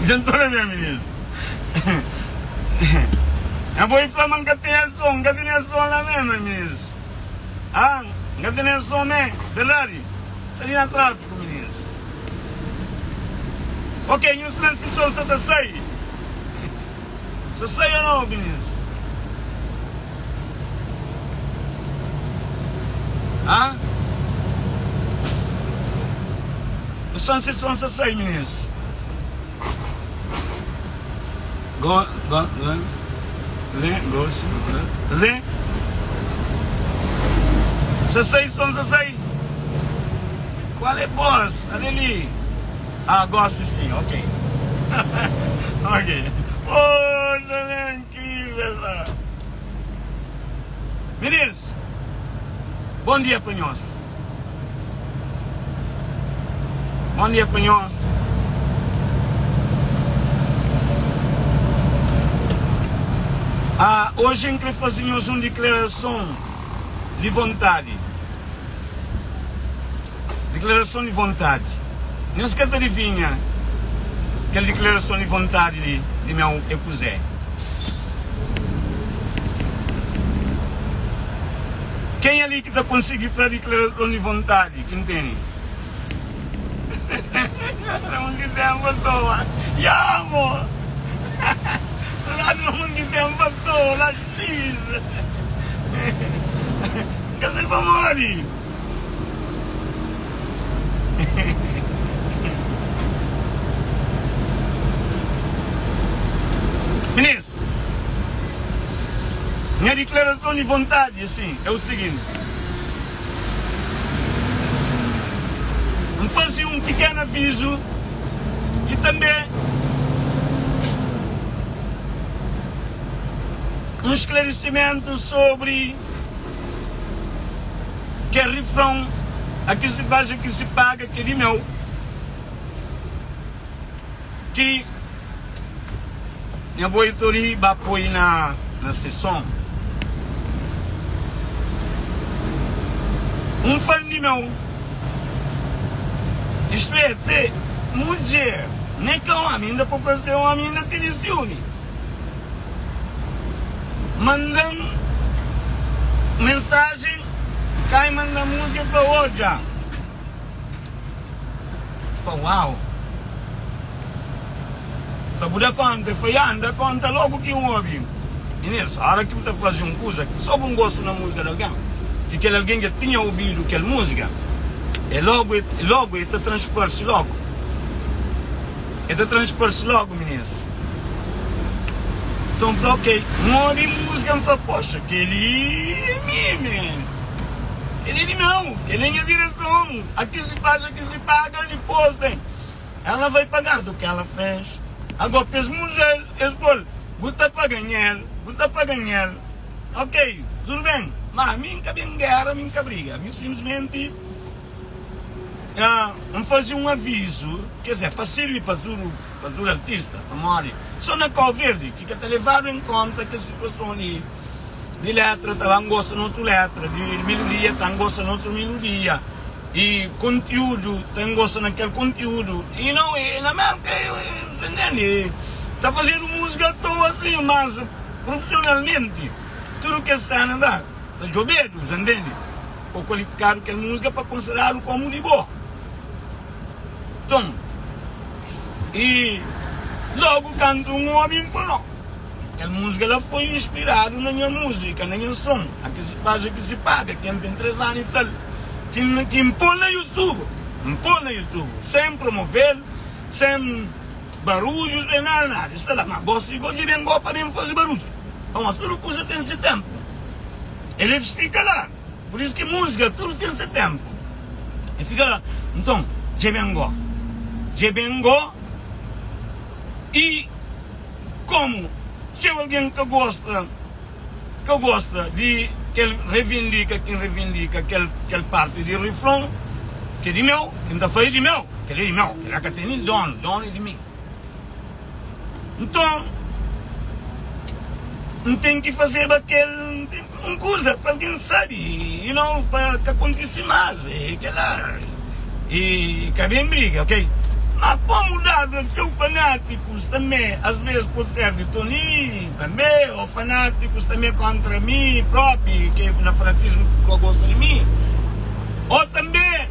Dja N torna ben, mininu. Nha boi fla ma N ka ten son, N ka tene son la mé, mininus. Ah, N ka tene son mé, verdadi? Sta li na tráfiku, mininus. Ok, nhos fla-m si son sa ta sai. Sa sai o nau, mininus? Ah? Nhos fla-m si son sa sai, mininus. Go, go, go. Zé, go, si, go. Zé. Sa sai, son sa sai. Qual é boss? Olha ali. Ah, gosto sim, ok. Ok. Poxa, é incrível. Lá. Meninos, bom dia para nós. Bom dia pa nhos. Ah, oji N kre faze nhos un diklarason di vontadi. Diklarason di vontadi. Nhos ka ta divinha kel diklarason di vontadi li di meu é kuzê? Kenha li ki ta konsigi fla diklarason di vontadi ki N tene? Un ki ten pa toa Ya amor Ladu un ki ten pa toa La xis N ka sai pamodi Minis Nha diklarason di vontadi asin é u siginti. N faze un pikenu avizu i tanbê un sklarisimentu sobri kel rifron A ki si faz, a ki si paga, ki é di meu, ki nha boi Tori ba poi na se son. Un fan di meu, isto é, te mudjer, ne ka omi, inda pa fla si é omi inda tene siumi, manda-m mensajen, kai manda múzika, el fla, Odja! El fla, Uau! El fla, Bu da konta? El fla, Ya, N da konta logu ki N obi. Inês, Óra ki bu ta faze un kuza so bu gosta na múzika di algen, ki kel algen dja tinha obidu kel múzika, é logu, logu el ta transparse logu. El ta transparse logu, minês. Nton N fla, ok. N obi múzika, N fla, poxa, kel-li é mi, man. Kel-li é di meu, kel-li é nha direson. Aki si faz, aki si paga, dipôs ben. Ela vai pagar do que ela fez. Agora pa es muda-l, es pô-l, bu ta paga nhel, bu ta paga nhel. Ok, tudu ben, ma mi N ka ben géra, mi N ka briga. Mi simplesmenti N faze un avizu, ker dizer, pa sirbi pa tudu, pa tudu artista, pamodi so na Kau Verdi ki ka ta levadu en konta kel situason li di letra ta ba ngosta na otu letra, di melodia ta ngosta na otu melodia. E kontiúdu ta ngosta na kel kontiúdu e não e na Merka você entende ta fazedu múzika atoa asin mas profissionalmenti tudu kes sena la ta djobedu você entende pa kualifikadu kel múzika pa konsideradu komu di bo nton e logu kantu un omi N fla no kel múzika la foi inspiradu na nha múzika na nha son a ki si faz a ki si paga ken ten 3 anu e tal. Ki N pô-l na YouTube, N pô-l na YouTube, sen promove-l, sen barudju, sen nada, nada. Sta la, ma gosi di gosi ben go pa ben faze barudju. Pamodi tudu kuza ten se tenpu. El fika la, pur isu ki múzika tudu ten se tenpu. El fika la, nton, dja ben go, dja ben go i komu txeu algen ka gosta. Ka gosta di kel revindika ki N revindika kel kel parti di rifron ki é di meu, ki N ta fla é di meu, kel é di meu, kel la ka ten nin donu, donu é di mi. Nton, N ten ki fazeba kel un kuza pa algen sabe, you know, pa ka kontise más, é kel la. E ka ben briga, ok? Ma komu dadu el txeu fanátikus tanbê, asvês pode ser di Tony tanbê, ô fanátikus tanbê kóntra mi própi, ki na fanatismu ki ka gosta di mi, ô tanbê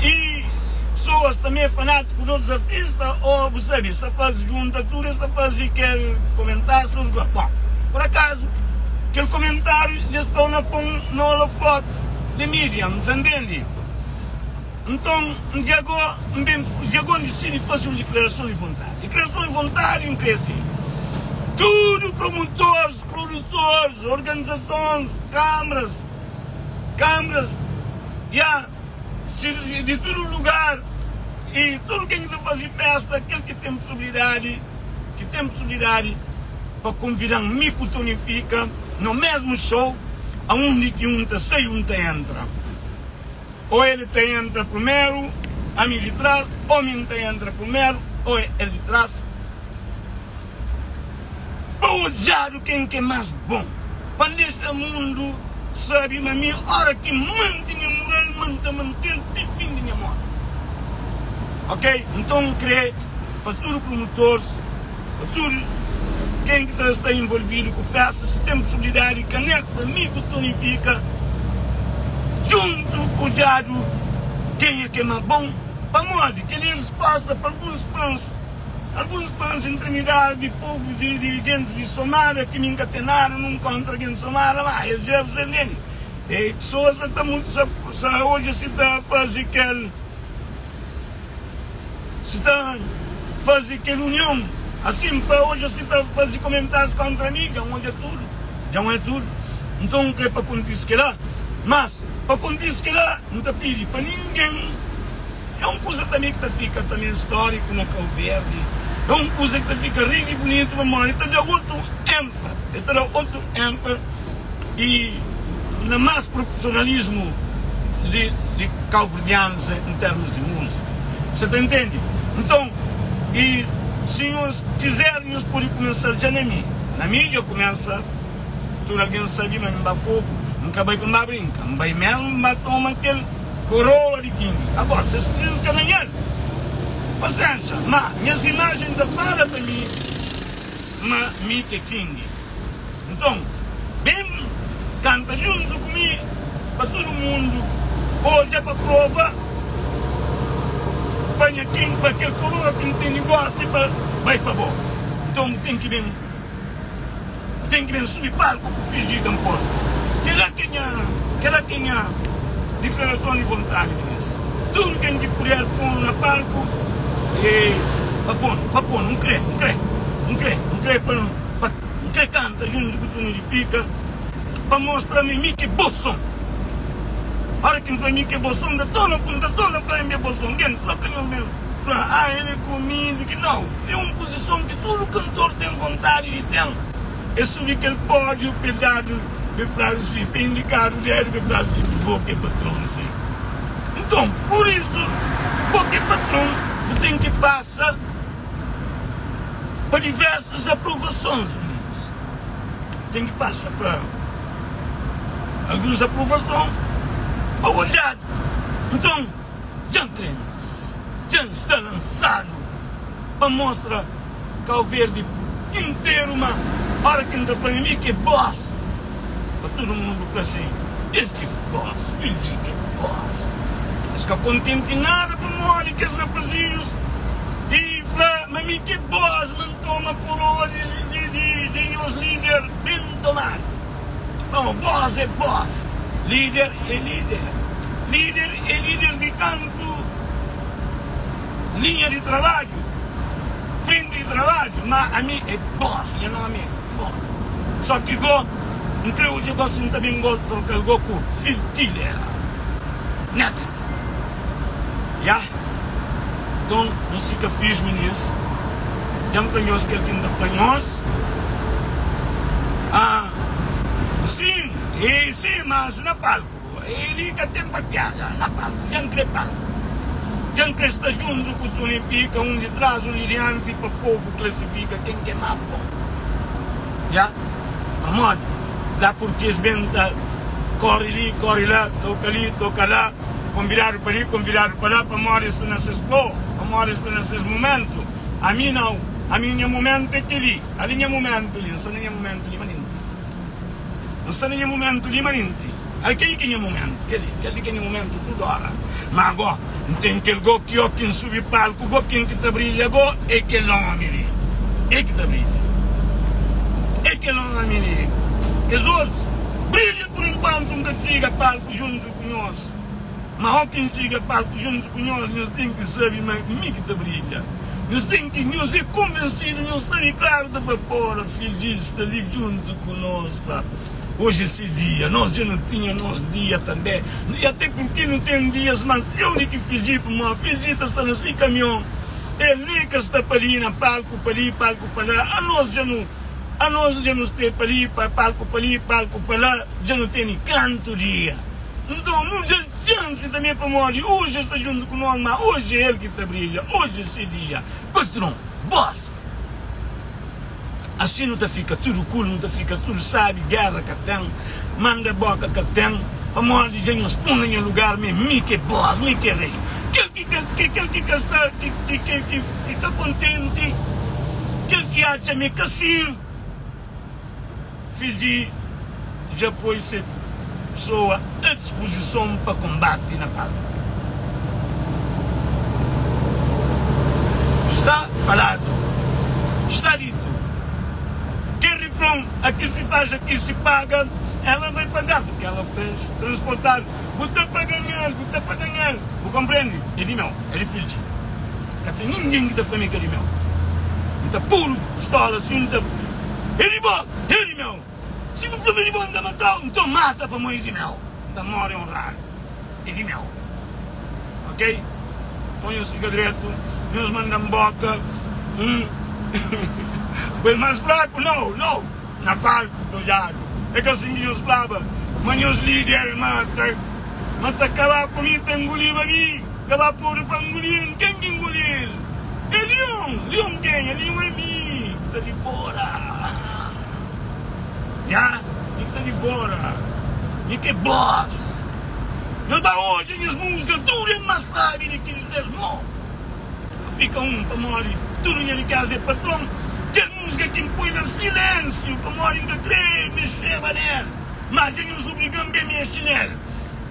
i pesoas tanbê fanátiku di otus artista, ô bu sabe, es ta faze djunta tudu, es ta faze kel komentáriu, es ta faze. Bon, pur akazu, kel komentáriu dja sta na pon na olofóti di mídia, bu ta ntende? Nton, N dja-go, N ben, dja-go N disidi fase un diklarason di vontadi. Diklarason di vontadi N kre si tudu promotores, produtores, organizasons, kamras, kamras, ya, si di tudu lugar i tudu ken ki ta fase festa, kel ki ten posibilidadi, ki ten posibilidadi pa konvidan mi ku Tony Fika no mesmu show, aundi ki un ta sai un ta entra. Ô el ta entra primeru, ami di tras, ô mi N ta entra primeru, ô el di tras. Pa odjadu ken ki é más bon, pa N dexa mundu sabe ma mi, óra ki N mante nha mural, ma N ta mante-l ti fin di nha mórti. Ok? Nton N krê pa tudu promotores, pa tudu ken ki ta sta involvidu ku festa, si ten pusibilidadi, kanekta mi ku Tony Fika djuntu, odjadu kenha ki é más bon. Pamodi kel-li é resposta pa alguns fãs, alguns fãs intimidadu di povu di di gentis di Somada, ki mi N ka ten nada nun kontra gentis di Somada, má es dja bu ta ntende. E pesoas sa ta mutu sa sa odja si ta faze kel. Si ta faze kel union asin pa odja si ta faze komentarius kontra mi, dja N odja tudu, dja N oja tudu. Nton N kre pa kontise kela, mas pa kontise kela N ta pidi pa ningen. É un kuza tanbe ki ta fika tanbe storiku na Kau Verdi, é un kuza ki ta fika rei di bunitu pamodi el ta da otu enfa, el ta da otu enfa i na mas profissionalismu di di kauverdianus em termus di música. Você ta entende? Nton, i si nhos kizer nhos pode kumesa-l dja na mi. Na mi dja kumesa, tudu algen sabe ma mi ba fogu, N ka bai pa N ba brinka, N bai mesmu pa N ba toma kel koroa di king. Agora, si es pidi-m ka ganha-l, pasienxa, ma nhas imajen ta fala pa mi ma mi ki é king. Nton, ben kanta djuntu ku mi pa tudu mundu odja pa prova pa nha king pa kel koroa ki N tene gosi pa bai pa bo. Nton, bu ten ki ben bu ten ki ben subi palku ku fidju i kanpor. Kela ki é nha kela ki é nha diklarason di vontadi di mis. Tudu ken ki puder ponu na palku e pa ponu pa ponu. N kre N kre N kre N kre pa N pa N kre kanta djuntu ku Tony di Fika pa mostra ma mi ki bo son. Ora ki N fla mi ki bo son, N ta torna ku N ta torna fla mi bo son. Gen fla ka nhos ben fla, ah el é ku mi di ki. Nau, é un puzison ki tudu kantor ten vontadi di ten. É subi kel pódiu pa el dadu, pa el fladu si, pa el indikadu dedu, pa el fladu si, bo ki é patron si. Nton, pur isu, bo ki é patron, bu ten ki pasa. Pa diversus aprovasons, meninos ten ki pasa pa alguns aprovason pa odjadu. Nton, dja N trena mas, dja N sta lansadu pa mostra Kau Verdi interu ma ora ki N ta fla mi ki é boss, pa tudu mundu fla si, el ki boss, Wildy ki boss. Es ka kontenti nada pamodi kes rapazinhus i fla ma mi ki boss, ma N toma koroa di nhos lider ben tomadu. Pamodi boss é boss, lider é lider. Lider é lider di kantu linha di trabadju, frenti di trabadju, ma ami é boss, nha nomi é boss. Só ki go N kre odja gosi N ta ben go troka-l go ku Phil Tiller. Next. Ya. Nton nhos fika fris minis. Dja N fla nhos kel ki N ta fla nhos. Ah, sin, e sin, mas na palku. Eli ka ten pa piada na palku. Dja N kre palku. Dja N kre sta djuntu ku Tony Fika, un di tras, un di dianti, pa povu klasifika ken ki é más bon. Ya, pamodi la purkis ben ta kori li, kori la, toka li, toka la. Konvidadu pa li, konvidadu pa la, pamodi es sta na ses flow, pamodi es sta na ses mumentu. Ami nau, ami nha mumentu é kel-li, ali nha mumentu li, N sta na nha mumentu li manenti. N sta na nha mumentu li manenti. Ali kel-li ki é nha mumentu, kel-li, kel-li ki é nha mumentu tudu óra. Má gó, N ten kel gó ki ó ki N subi palku gó ken ki ta brilha gó é kel ómi li. É ki ta brilha. É kel ómi li. Kes otus brilha pur inkuantu N ka txiga palku djuntu ku nhos. Má ó ki N txiga palku djuntu ku nhos, nhos ten ki sabe ma mi ki ta brilha. Nhos ten ki, nhos é konvensidu, nhos sta li klaru ta fla, Pora, Filiz sta li djuntu ku nos pa oji é se dia. Nos dja nu tinha nos dia tanbê. I até purki nu ten dias más txeu di ki Filiz, pamodi Filiz ta sta na se kamion, el li ka sta pa li na palku pa li, palku pa la. Anos dja nu, anos dja nu sta pa li, pa palku pa li, palku pa la, dja nu tene kantu dia. Nton, nu da-l xansi tanbê, pamodi oji el sta djuntu ku nos, má oji é el ki ta brilha, oji é se dia. Patron, bós! Asi nu ta fika tudu kul, nu ta fika tudu sábi, géra ka ten, manda bóka ka ten, pamodi dja nhos pô-m na nha lugar, ma é mi ki é bós, mi ki é rei. Kel ki ka, kel ki ka sta, ki, ki, ki, ki ka kontenti, kel ki atxa ma é ka sin. Fiji dja poi se pesoa a dispozison pa konbati na palku. Sta faladu, sta ditu. Kel rifron aqui se faz, aqui se paga, ela vai pagar porque ela fez transportado. Bu ta paga nel, bu ta paga nel. Bu konprendi? É di meu, é di Fiji. Ka ten ningen ki ta fla mi ka di meu. N ta puru pistola si N ta. É di bo, é di meu. Si bu fla ma é di bo N ta mata-u, nton mata pamodi é di meu. N ta móre onradu. É di meu. Ok? Nton nhos fika dretu, nhos manda-m bóka. N Ku el más fraku? Nau, nau. Na palku ta odjadu. É ka sin ki nhos flaba ma nhos líder ma ta ma ta kaba ku mi, ta nguliba mi, kaba podu pa nguli-l. Ken ki nguli-l? É lion! Lion kenha? Lion é mi ki ta divora. Nha, mi ki ta divora. Mi ki é boss. Nhos ba odja nhas múzika, tudu é más sábi di ki di ses mo. Fika un pamodi tudu nha rikeza é patron. Kel múzika ki N poi na silénsiu pamodi N ka krê mexeba nel. Má dja nhos obriga-m ben mexe nel.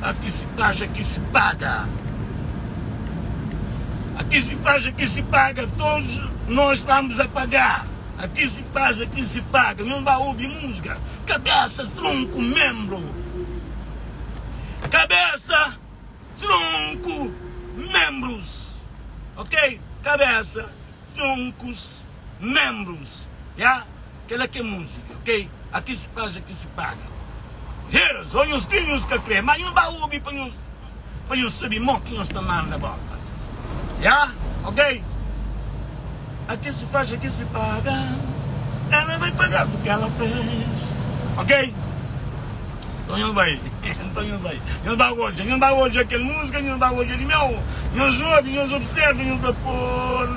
Aqui se faz, aqui se paga. Aqui se faz, aqui se paga. Todos nós estamos a pagar. Aqui se faz, aqui se paga. Nhos ba obi múzika. Kabésa, tronku, menbru. Kabésa. Tronku, membrus, ok? Kabesa, tronkus, membrus, ya? Kela ke musika, ok? Aki si faz, aki si paga. Haters, ô nhos kre, nhos ka kre, ma nhos ba obi pa nhos, pa nhos sabi mo ki nhos ta manda boka, ya? Ok? Aki si faz, aki si paga. Ela vai pagar porque ela fez, ok? Nton nhos bai, nton nhos bai, nhos ba odja, nhos ba odja kel múzika, nhos ba odja di meu, nhos obi, nhos observa, nhos ta pô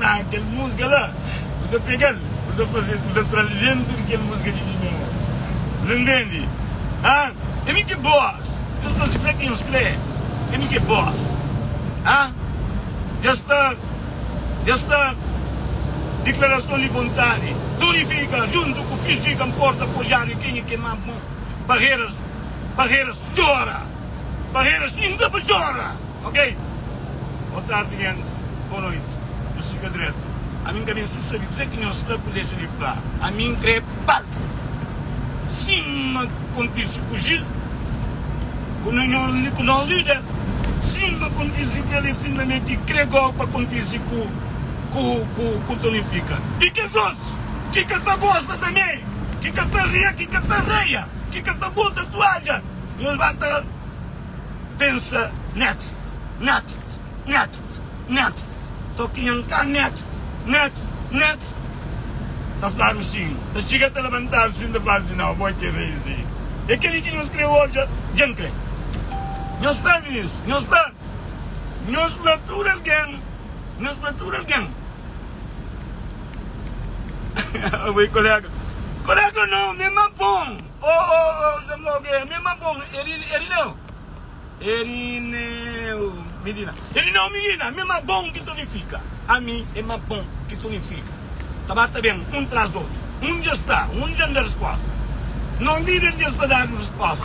na kel múzika la, bu ta pega-l, bu ta faze, bu ta tra-l di dentu di kel múzika di di meu. Nhos ntende? Ha? É mi ki boss. Nhos faze kuzê ki nhos krê, é mi ki boss. Ha? Dja sta, dja sta diklarason di vontadi. Tony Fika, djuntu ku Phil G, ka nporta apoiadu i kenha ki é má bon. Barreiras barreiras txora barreiras inda pa txora ok boa tardi gentis boa noiti nhos fika dretu ami nka ben si sabi kuze ki nhos fla ku dexa di fla ami nkre palku sima kontisi ku Gil ku ku nos lider sima kontisi ku el e sin tanbe ki kre go pa kontisi ku ku ku ku Tony Fika i kes otus ki ka ta gosta tanbe. Ki ka ta ria, ki ka ta reia, ki ka ta bota tuadja, nhos ba ta pensa next, next, next, next, toki nha nka next, next, next, ta fladu sin, ta txiga ta labantadu sin, ta fladu sin, nau, bo é ki rei si, é keli ki nhos kre odja, dja N kre. Nhos sta, minis, nhos sta, nhos fla tudu algen, nhos fla tudu algen. Oi kolega Kolega não, mi é má bom Oh, oh, oh, Zé Mlogue, mi é má bom Ele, ele não. Erineu Medina Erineu Medina mi é más bon ki Tony Fika Ami é más bon ki Tony Fika Ta ba ta ben un tras di otu Un dja sta, un dja N da resposta Nos líder dja sta dadu resposta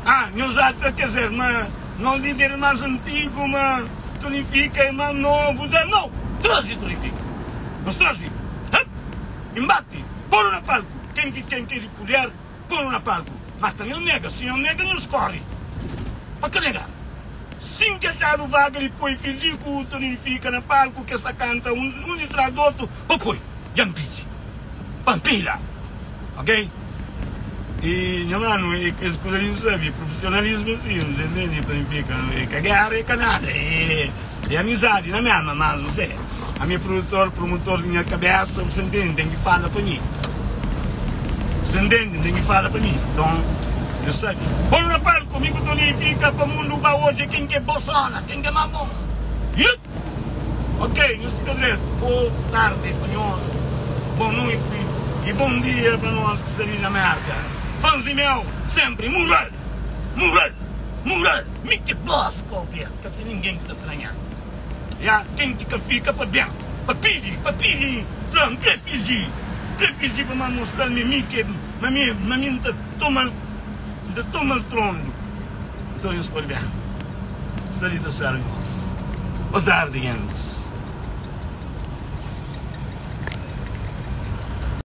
Ah, nhos atxa ker dizer ma nos líder é más antigu Ma Tony Fika é más novu Dja no, traze Tony Fika Nhos traze, hep, inbati, pô-lu na palku Ken ki ten kel puder Pô-nu na palku, ma ka nhos nega. Si nhos nega, nhos kóre pa ka nega. Sin ki atxadu vaga di poi Fildji ku Toninhu fika na palku ki es ta kanta un di tras di otu pa poi dja N pidi pa N pila ok i nha manu es kuza li N sabe profesionalismu es li N entende Toninhu fika e ka géra e ka nada e é amizadi na mesma mas N se ami é produtor promotor di nha kabesa bu sa ntende N ten ki fala pa mi. Você entende? N ten ki fala pa mi. Nton, nhos sabe. Pô-nu na palku, mi ku Tony fika pa mundu ba odja ken ki é bosona, ken ki é más bon. Yup! Ok, nhos fika dretu. Bo tardi pa nhos, bon noiti i bon dia pa nos ki sta li na Merka. Fãs di meu, senpri mural! Mural! Mural! Mi ki é boss, Kobe! Ka ten ningen ki ta tranha. Ya ken ki ka fika pa ben pa pidi pa pidi fla N kre fidji kre fidji pa ma mostral ma mi ke ma mi ma mi N ta tomal N ta tomal trondu nton nhos pode ben sta li ta spera nhos. Boa tardi gentis.